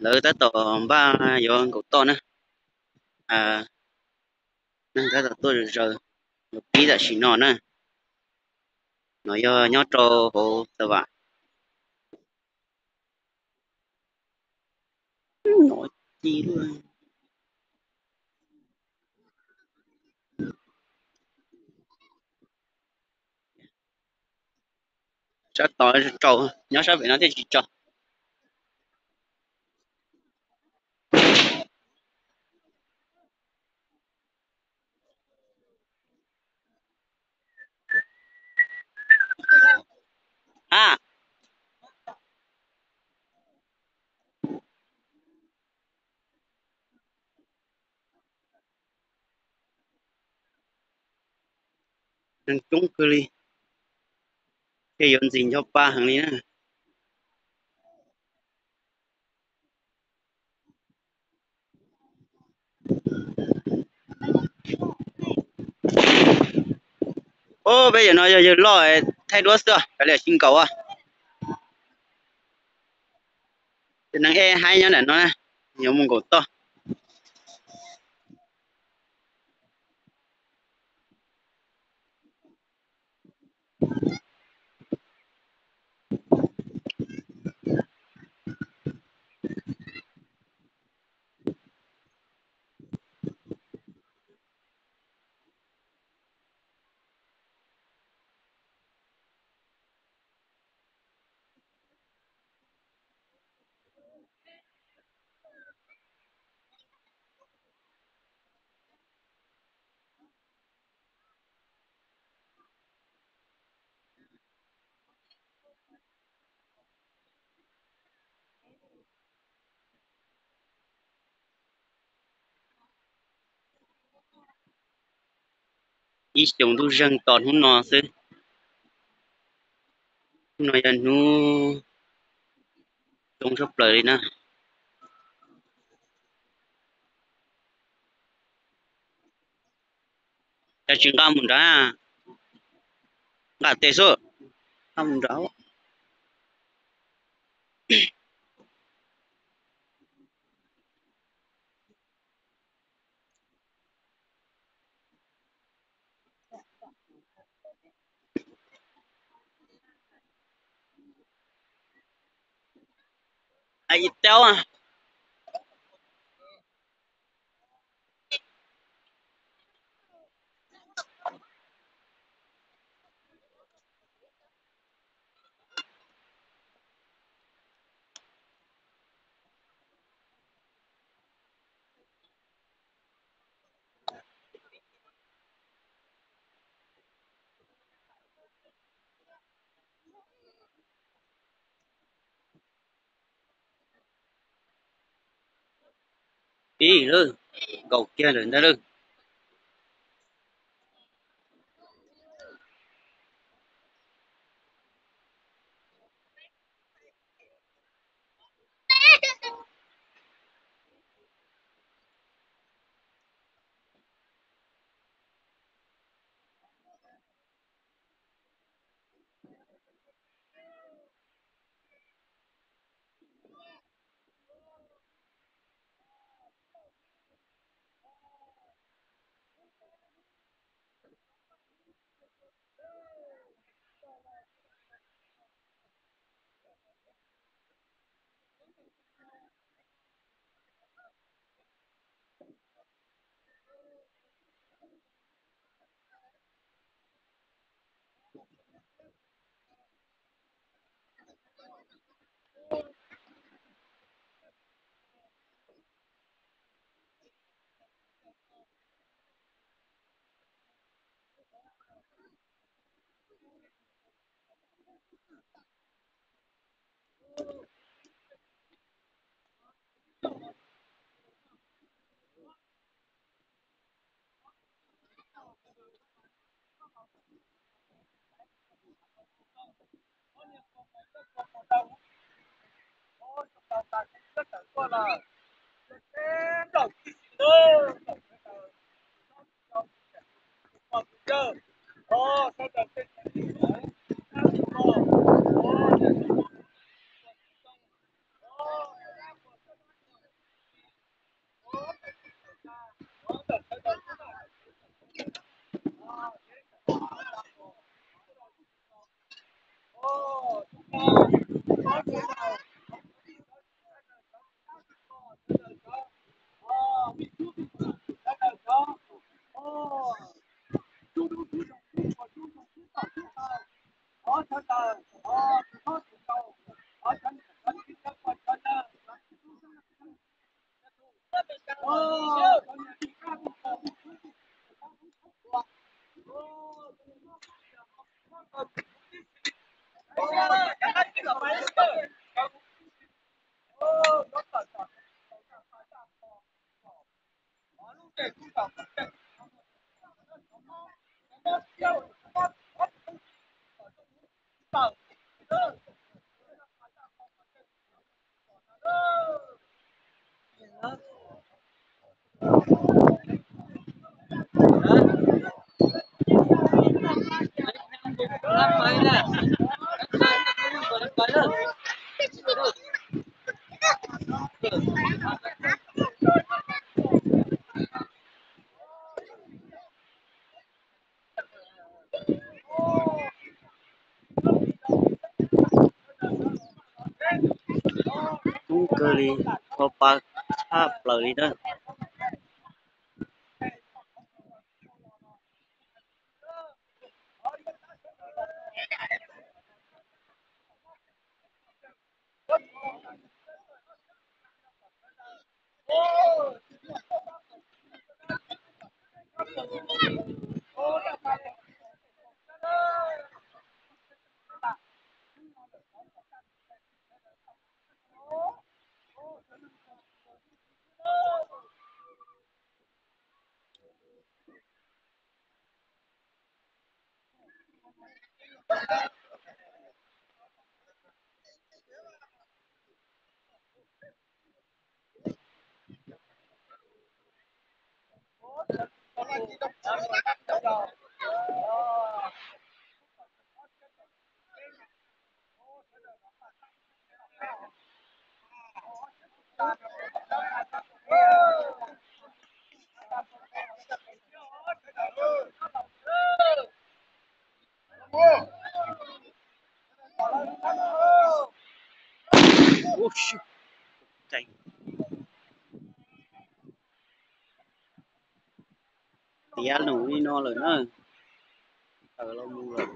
Lawv tab tom npaj yuav nkaum toj na. Neeg tab tom tuaj zaws, yuav pib tam sim no na. No yog nyob rau hauv Xav Vam. Sab tod tsaus, nyob sab pem no thiaj tsis tsaus. A, neeg coob kawg li, thiaj yuav ntxim nco pa heev li na. Ub, peb yawm no yog yawg loj thaij duab xwb, kav liam sib nkaum. Ces neeg ej haib nyob nram no, yuav mus nkaum toj. Ib xyoos ntuj zeeg tos hnub no xwb. Hnub no yog hnub coob tshaj plaws li na. Cas tsis nqa mus nrad? Nqa tes xwb, nqa mus nrad. Ib lawm, nkaum kiag lawm ntag lawm. Coob kawg li, kho pa tshaj plaws li na. Tiav lus li no lawm na, tawm los mus lawm.